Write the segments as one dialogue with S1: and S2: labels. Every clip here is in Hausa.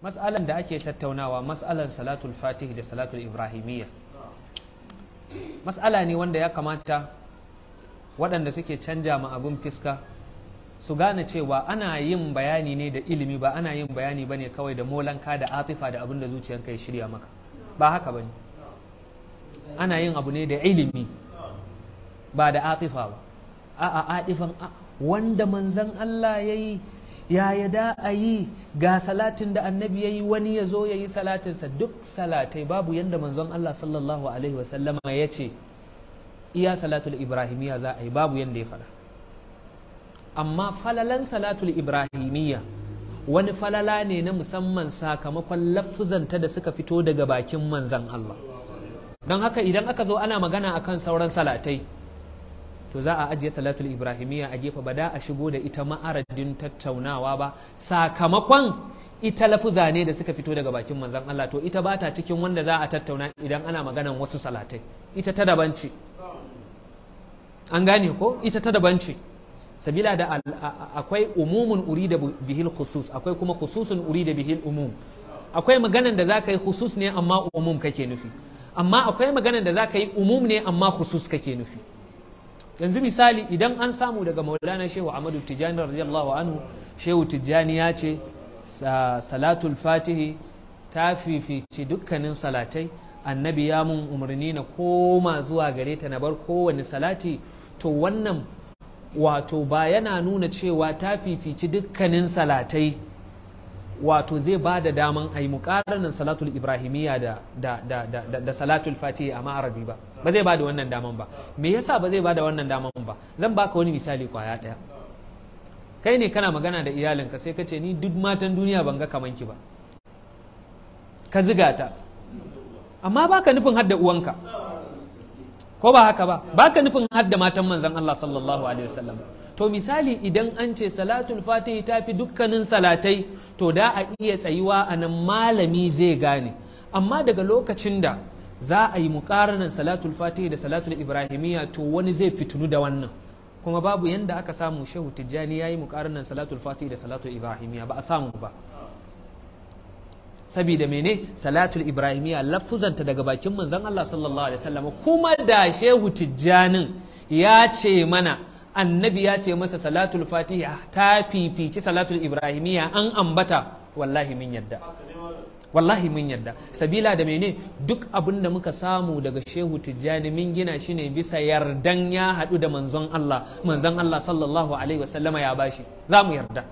S1: Mas'alan da ake tattaunawa, mas'alan salatul fatih da salatul ibrahimiyya, mas'ala ne wanda ya kamata waɗanda suke canja ma abin fiska su gane cewa ana yin bayani ne da ilimi, ba ana yin bayani ba ne kawai da molanka da atifa da abin da zuciyanka ya shirya maka. Ba haka ba ne. Ana yin abu ne da ilimi, ba da atifa ba. A'a, atifan wanda manzan Allah ya yi, ya da a yi? Ga salatin da annabi ya yi, wani ya zo ya yi salatinsa. Duk salatai babu yanda manzon Allah sallallahu alaihi wasallama ya ce iya salatul ibrahimiyya za a yi, babu yanda ya faɗa. Amma falalan salatul ibrahimiyya wani falala ne na musamman sakamakon lafuzanta da suka fito daga bakin manzon Allah. Don haka idan aka zo ana magana akan sauran salatai, to za a ajiye salatul ibrahimiyya a gefe, ba da a shigo da ita ma'aradin tattaunawa ba, sakamakon ita lafuza ne da suka fito daga bakin manzon Allah. To ita ba ta cikin wanda za a tattauna idan ana maganan wasu salatai. Ita ta daban ce, an gane ko? Ita ta daban ce, sabila da akwai umumun urida bihil khusus, akwai kuma khususun urida bihil umum. Akwai maganan da za ka yi khusus ne amma umum kake nufi, amma akwai maganan da za ka yi umum ne amma khusus kake nufi. Yanzu misali, idan an samu daga Maulana Shehu Ahmadu Tijjani radiyallahu anhu, Shehu Tijjani ya ce salatul fatihi ta fifici dukkanin salatai, annabi ya mun umarni na koma zuwa gare ta na bar kowane salati, to wannan wato ba yana nuna cewa ta fifici dukkanin salatai wato zai ba da daman a yi muƙaranin salatul ibrahimiyya da salatul fatihi a ma'aradi ba. Ba zai ba da wannan daman ba. Me yasa ba zai ba da wannan daman ba? Zan baka wani misali kwaya ɗaya. Kai ne kana magana da iyalinka, sai ka ce, "Ni duk matan duniya ban ga kamanki ba." Ka ziga ta, amma baka nufin hadda uwanka, ko ba haka ba? Baka nufin hadda matan manzon Allah sallallahu alaihi wasallam. To misali, idan an ce salatul fatihi ta fi dukkanin salatai, to da a iya tsayuwa a nan, malami zai gane. Amma daga lokacin da za a yi muƙaranan salatul fatihi da salatul ibrahimiyya, to wani zai fitunu da wannan. Kuma babu yanda aka samu Shehu Tijjani ya yi muƙaranan salatul fatihi da salatul ibrahimiyya, ba a samu ba. Sabida mene? Salatul ibrahimiyya lafuzanta daga bakin manzon Allah sallallahu alaihi wasallam. Kuma da Shehu Tijjanin ya ce mana annabi ya ce masa salatul fatihi ta fifici salatul ibrahimiyya, an ambata, wallahi mun yadda, wallahi mun yadda. Sabila da mene? Duk abin da muka samu daga Shehu Tijjani mun gina shi ne bisa yardan ya haɗu da manzon Allah, manzon Allah sallallahu alaihi wasallama ya bashi, za mu yarda.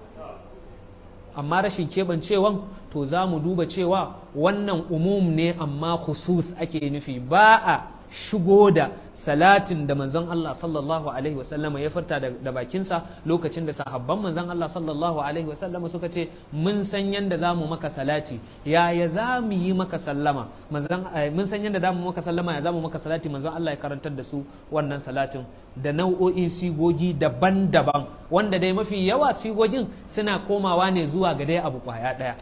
S1: Amma rashin keɓancewan, to za mu duba cewa wannan umum ne amma khusus ake nufi. Ba a shigo da salatin da manzon Allah sallallahu alaihi wasallama ya furta da bakinsa lokacin da sahabban manzon Allah sallallahu alaihi wasallama suka ce, "Mun san yanda za mu maka salati, yaya za mu yi maka sallama?" Mun san yanda za mu maka sallama, ya za mu maka salati? Manzon Allah ya karantar da su wannan salatin da nau'o'in sigogi daban-daban, wanda dai mafi yawa sigogin suna komawa ne zuwa ga dai abu kwaya ɗaya,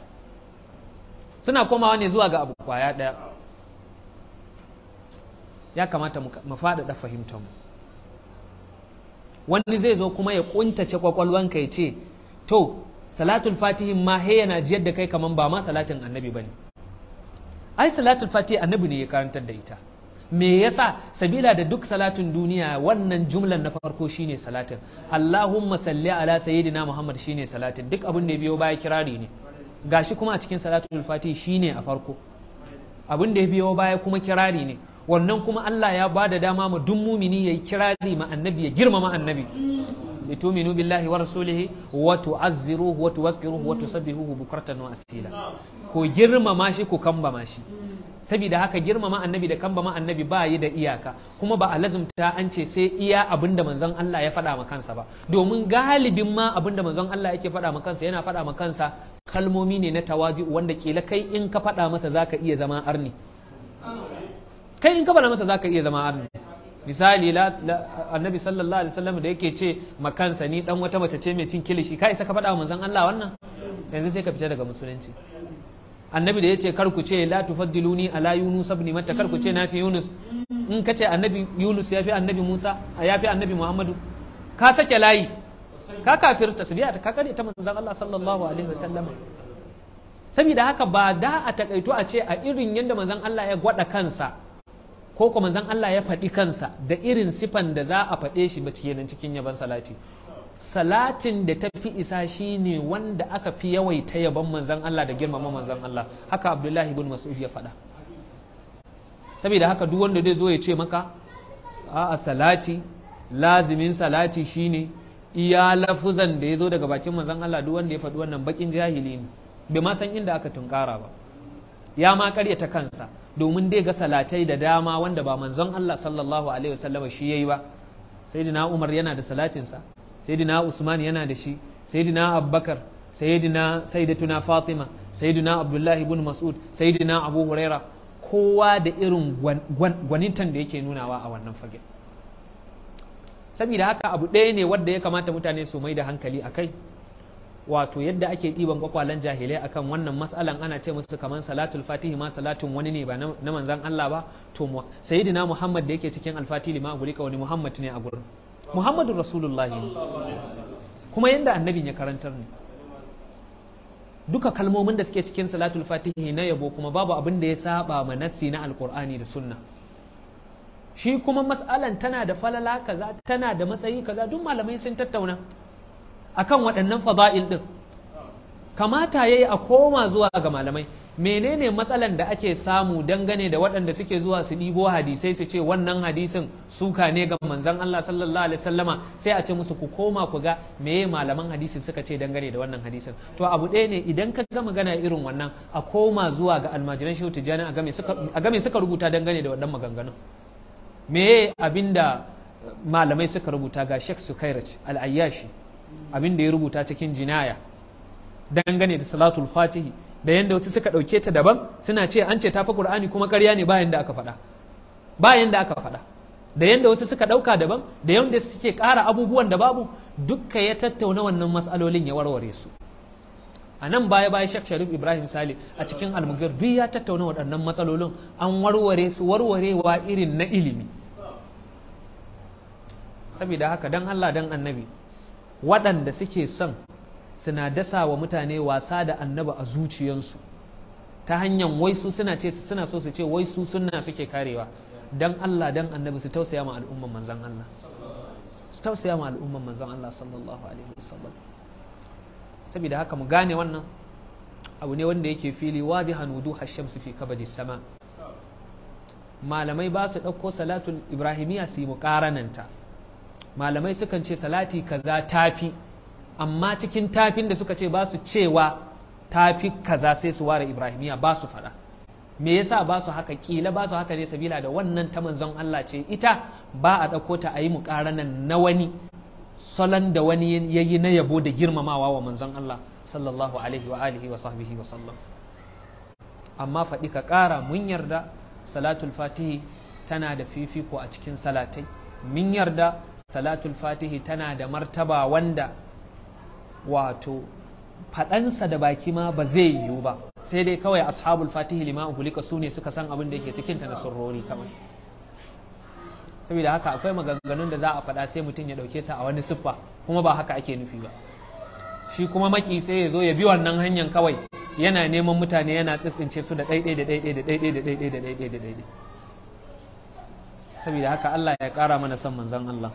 S1: suna komawa ne zuwa ga abu kwaya ɗaya. Ya kamata mu faɗaɗa fahimtar mu. Wani zai zo kuma ya kuntace kwakwalwanka ya ce, to salatul fatihin ma he yana jiyar da kai kaman ba ma salatin annabi bane. Ai salatul fatihi annabi ne ya karantar da ita. Me yasa? Sabila da duk salatin duniya, wannan jumlan na farko shine salatin. Allahumma salli ala sayyidina Muhammad shine salatin. Duk abin da ya biyo baya kirari ne. Gashi kuma a cikin salatul fatihi shine a farko, abin da ya biyo baya kuma kirari ne. Wannan kuma Allah ya ba da dama ma duk mumini yayi kirari ma annabi, ya girmama annabi. Litu'minu billahi wa rasulihi wa tu'azziruhu wa tuwaqqiruhu wa tusabbihuhu bukratan wa asila. Ko girmama shi, ko kambama shi. Saboda haka girmama annabi da kambama annabi ba yi da iyaka, kuma ba a lazumta an ce sai iya abin da manzon Allah ya faɗa ma kansa ba, domin galibin ma abin da manzon Allah yake faɗa ma kansa, yana faɗa ma kansa kalmomi ne na tawazi, wanda kila kai in ka faɗa masa zaka iya zama arni. Kai in ka faɗa masa zaka iya zama arni. Misali, annabi sallallahu alaihi wasallam da yake ce makansa, "Ni dan wata mace ce mai cin kilishi," ka isa ka faɗa wa manzon Allah wannan? Yanzu sai ka fita daga musulunci. Annabi da ya ce, "Kar ku ce la tufaddiluni ala Yunus ibn Matta, kar ku ce na fi Yunus," in ka ce annabi Yunus ya fi annabi Musa, ya fi annabi Muhammadu, ka sake layi, ka kafirta su biya, ka kare ta manzon Allah sallallahu alaihi wasallam. Saboda haka ba da a takaito a ce a irin yadda manzon Allah ya gwada kansa ko kuma manzon Allah ya faɗi kansa da irin sifan da za a faɗe shi ba kenan cikin yaban salati. Salatin da ta fi isa shine wanda aka fi yawaita yaban manzon Allah da girmama manzon Allah. Haka Abdullahi ibn Mas'ud ya faɗa. Saboda haka duk wanda zai zo ya ce maka a'a salati lazimin salati shine iya lafuzan da ya zo daga bakin manzon Allah, duk wanda ya faɗi wannan bakin jahili ne, bai ma san inda aka tunkara ba, ya ma karyata kansa, domin dai ga salatai da dama wanda ba manzon Allah sallallahu alaihi wasallama shi yayi ba. Sayyidina Umar yana da salatinsa, sayyidina Usman yana da shi, sayyidina Abubakar, sayyidina sayyidatuna Fatima, sayyidina Abdullah ibn Mas'ud, sayyidina Abu Huraira, kowa da irin gwanintan da yake nunawa a wannan fage. Saboda haka abu ɗaya ne wanda ya kamata mutane su mai da hankali a kai, wato yadda ake ɗiban kwakwalen jahilai akan wannan matsalan, ana ce musu kamar salatul fatihi ma salatun wani ne ba na manzan Allah ba. To sayyidina Muhammad da yake cikin alfatihi ma guri ka wani Muhammad ne a gurin Muhammadu Rasulullahi ne, kuma yadda annabin ya karantar ne. Duka kalmomin da suke cikin salatul fatihi na yabo kuma babu abin da ya saba ma nassi na alkur'ani da sunna. Shi kuma mas'alan tana da falala kaza, tana da matsayi kaza, duk malamai sun tattauna akan waɗannan fada'il ɗin. Kamata yayi a koma zuwa ga malamai. Menene matsalan da ake samu dangane da waɗanda suke zuwa su ɗibo hadisai su ce wannan hadisin suka ne ga manzon Allah sallallahu alaihi wasallama? Sai a ce musu ku koma ku ga meye malaman hadisi suka ce dangane da wannan hadisin. To abu ɗaya ne, idan ka ga magana irin wannan a koma zuwa ga almajiran Shehu Tijjani a game suka rubuta dangane da wannan maganganun, meye abinda malamai suka rubuta. Ga Sheikh Sukairaj Al-Ayyashi abin da ya rubuta cikin jinaya dangane da salatul fatihi, da yanda wasu suka ɗauke ta daban suna ce an ce ta fi ƙur'ani, kuma ƙarya ne bayan da aka faɗa, bayan da aka faɗa, da yanda wasu suka ɗauka daban, da yanda suke ƙara abubuwan da babu, dukka ya tattauna wannan matsalolin ya warware su. A nan baya baya Sheikh Sharif Ibrahim Sale a cikin Almugir duk ya tattauna waɗannan matsalolin, an warware su warwarewa irin na ilimi. Saboda haka dan Allah dan Annabi, waɗanda suke son suna dasa wa mutane wasa da annaba a zuciyansu ta hanyar wai su suna ce suna so su ce wai su sunna suke karewa, dan Allah dan Annabi su tausaya ma al'umman manzon Allah, su tausaya ma al'umman manzon Allah sallallahu alaihi wasallam. Saboda haka mu gane wannan abu ne wanda yake fili wadihan wuduha shamsi fi kabadi sama. Malamai ba su ɗauko salatul ibrahimiyya su yi muƙarananta. Malamai sukan ce salati kaza tafi, amma cikin tafin da suka ce ba su cewa tafi kaza sai su ware ibrahimiyya, ba su faɗa. Me yasa ba su haka? Kila ba su haka ne sabila da wannan ta manzon Allah ce, ita ba a ɗauko ta a yi muƙaranan na wani salon da wani ya yi na yabo da girmamawa wa manzon Allah sallallahu alaihi wa alihi wa sahbihi wa sallam. Amma faɗi ka ƙara, mun yarda salatul fatihi tana da fifiko a cikin salatai, mun yarda salatul fatihi tana da martaba wanda wato faɗansa da baki ma ba zai yiwu ba, sai dai kawai ashabul fatihi lima uhulika su ne suka san abin da yake cikinta na sirrori kamar. Saboda haka akwai maganganun da za a faɗa sai mutum ya ɗauke sa a wani siffa kuma ba haka ake nufi ba. Shi kuma maki sai ya zo ya bi wannan hanyar kawai yana neman mutane yana tsitsince su da ɗaiɗai da ɗaiɗai da ɗaiɗai da ɗaiɗai da ɗaiɗai da ɗaiɗai. Saboda haka Allah ya ƙara mana son manzon Allah.